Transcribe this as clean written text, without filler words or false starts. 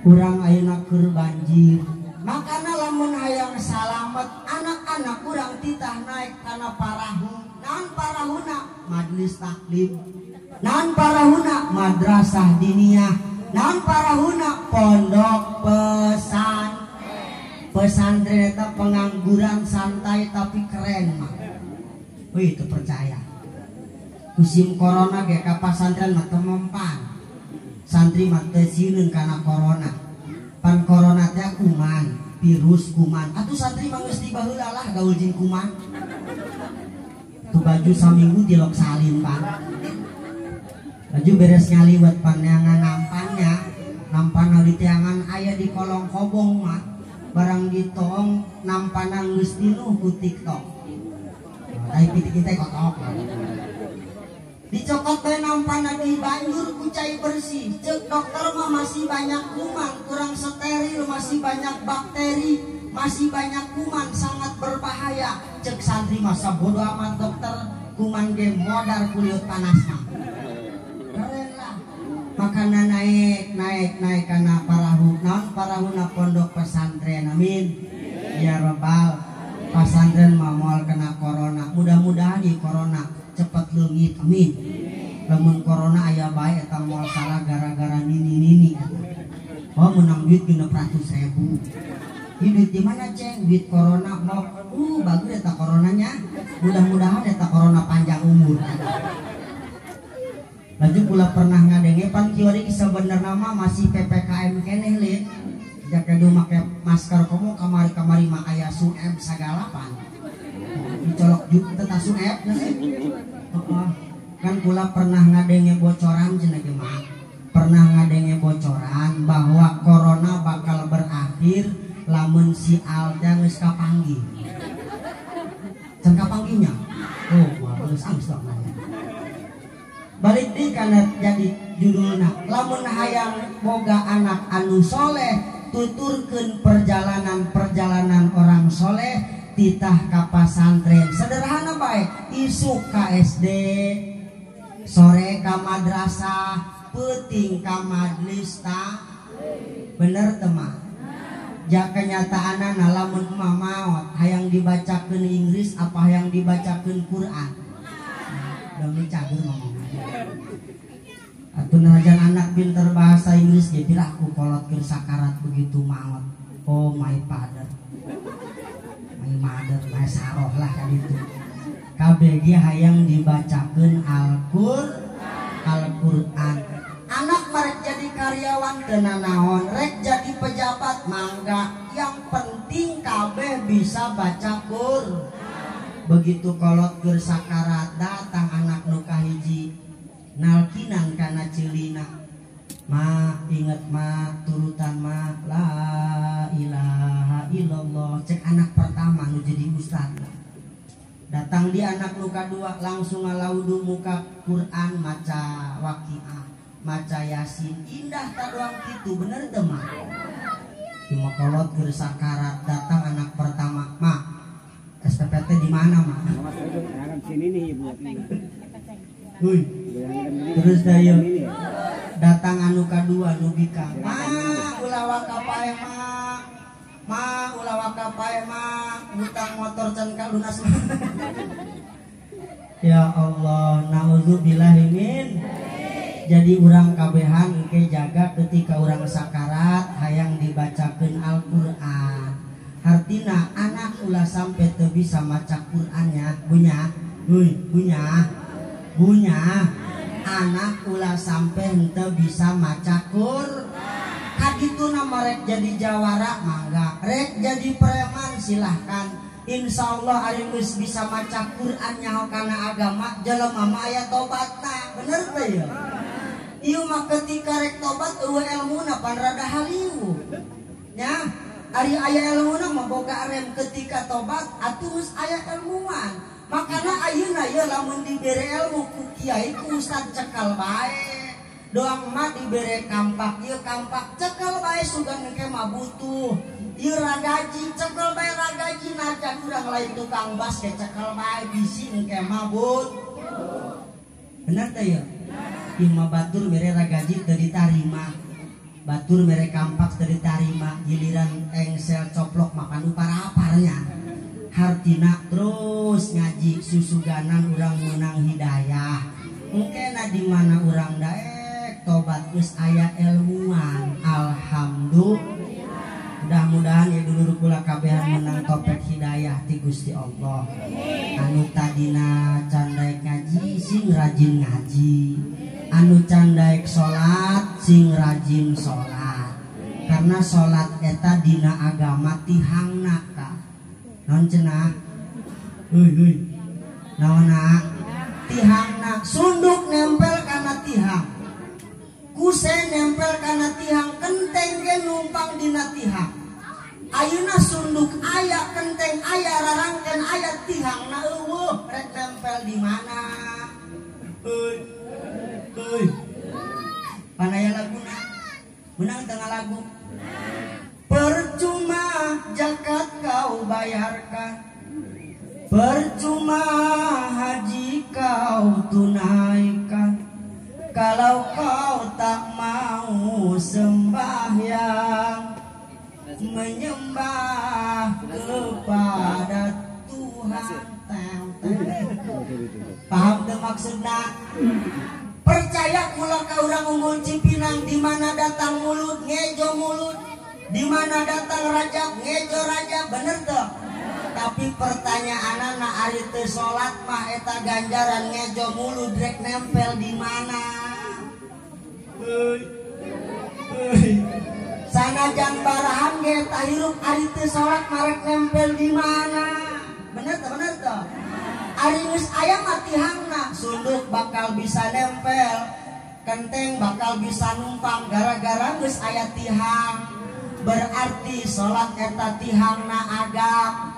Urang ayeuna keur banjir. Makana lamun hayang salamet anak-anak urang titah naik kana parahu. Naon parahuna? Majelis taklim. Naon parahuna? Madrasah diniyah. Naon parahuna? Pondok pesantren. Pesantren eta pengangguran santai tapi keren mah. Wih, itu percaya. Musim corona ge ka pasantren mah teu mempan. Santri mah teu sieun kana corona. Pan corona teh kuman, virus kuman. Atuh santri mah geus dibaheula lah gaul jeung kuman. Tuh baju saminggu tilok salin pan. Baju beres ngaliwet pan neangan nampannya. Nampan di tiangan aya di kolong kobong mah. Barang ditoong nampanan geus dinuh ku TikTok. Tai pitik teh kotok. Dicokot bae nampana di banjur ku cai bersih. Ceuk dokter mah masih banyak kuman, kurang steril, masih banyak bakteri, masih banyak kuman, sangat berbahaya. Ceuk santri masa bodoh amat dokter, kuman ge modar kuliut panas mah. Keren lah. Makana naik naik naik kana parahu. Naon parahuna pondok pesantren. Amin. Ya robbal. Pesantren mah moal kena corona. Mudah-mudahan di corona cepet leungit. Amin. Lamun corona aya bae eta moal salah gara-gara nini-nini. Oh menang duit 600.000. Ini duit di mana ceng? Duit corona mau. Bagus eta coronanya. Mudah-mudahan eta corona panjang umur. Laju pula pernah ngadenge pan kiwari sebenarnya mah masih PPKM keneh lin. Jaka du make masker komo kamari-kamari mah aya sueb sagala pan. Dicolok juga teh sueb sih. Kan pula pernah ngadenge bocoran cenah ge mah. Pernah ngadenge bocoran bahwa corona bakal berakhir lamun si Alda geus kapanggih. Can kapanggihnya? Oh, wah geus angst nanya. Balik di kana jadi judulna lamun hayang boga anak anu soleh tuturkeun perjalanan-perjalanan orang soleh titah ka pasantren. Sederhana bae, isuk ka SD, sore ka madrasah, peuting ka majlis ta. Bener teu mah? Ja kenyataanana lamun emak maot hayang dibacakeun Inggris apa hayang dibacakeun Quran? Dong cagur ngomong. Atuh najan anak pinter bahasa Inggris ge piraku kolot keur sakarat begitu maot. Oh my father, my mother, my saroh lah kan itu. KBG hayang dibacakeun Al-Qur'an. Anak merek jadi karyawan teu nanaon, rek jadi pejabat mangga, yang penting kabeh bisa baca Qur'an. Begitu kolot keur sakarat datang anak nu kahiji nalkinan kana ceulina. Ma inget ma turutan ma la ilaha illallah. Cek anak pertama nu jadi ustad. Datang di anak nu kadua langsung ngalaudu muka Quran maca waqiah, maca yasin. Indah tadoang kitu bener teu mah? Cuma kolot keur sakarat datang anak pertama, ma SPPT di mana mah? Sini nih ibu. Hui. Terus dari datang anu kadua nu bika. Ma ulah waka pae ma. Ma ulah waka pae ma, hutang motor can ka lunas. Ya Allah, naudzubillahi min. Jadi urang kabehan engke jaga ketika urang sakarat hayang dibacakeun Al-Qur'an. Hartina anak ulah sampai teu bisa maca Qur'annya, bunya. Hui, bunya. Bunya. Anak ulah sampai henteu bisa maca Qur'an. Kadituna mah rek jadi jawara mangga, rek jadi preman silahkan. Insya Allah ari geus bisa maca Qur'an nyaho kana agama jelema mah aya tobatna, bener teu ya? Ieu mah ketika rek tobat eueuh elmuna pan rada haliu. Nya, ari aya elmuna mah boga rem ketika tobat atuh geus aya ilmuwan. Makana ayeuna ye lamun dibere ilmu ku kiai ku ustad cekal bae. Doang mah dibere kampak ieu kampak cekel bae sugan engke mah butuh. Ieu ragaji cekel bae ragaji najan urang lain tukang bas ge cekel bae bisi engke mah butuh. Bener teh ya? Ieu mah batur mere ragaji teu ditarima. Batur mere kampak teu ditarima giliran engsel coplok makan upar-aparnya. Hartina terus ngaji susuganan urang menang hidayah. Engkena di mana urang daek tobat geus aya ilmuan. Alhamdulillah. Mudah-mudahan ya dulur kula kabehan menang topek hidayah ti Gusti Allah. Anu tadina can daek ngaji sing rajin ngaji. Anu can daek salat sing rajin salat. Karena salat eta dina agama tihangna ka. Naon cenah? Heuy heuy. Naonna? Tihangna sunduk nempel kana tihang. Kuse nempel kana tihang, kenteng ge numpang dina tihang. Ayeuna sunduk aya, kenteng aya, rarangken aya, tihangna eueuh, rek nempel di mana? Heuy. Heuy. Panaya laguna. Menang tengah lagu. Percuma zakat kau bayarkan, percuma haji kau tunaikan, kalau kau tak mau sembahyang, menyembah kepada Tuhan. Paham teu maksudna? Percaya kula ka urang unggul Cipinang, di mana datang mulut ngejo mulut, di mana datang rajab ngejo rajab, bener teu? Tapi pertanyaanana ari teu salat mah eta ganjaran ngejo mulut rek nempel di mana? Heuy. Heuy. Sanajan barahan ge eta hirup ari teu salat mah rek nempel di mana? Bener teu? Bener teu? Ari geus aya mah tihangna, sunduk bakal bisa nempel, kenteng bakal bisa numpang gara-gara geus aya tihang. Berarti salat eta tihangna agam.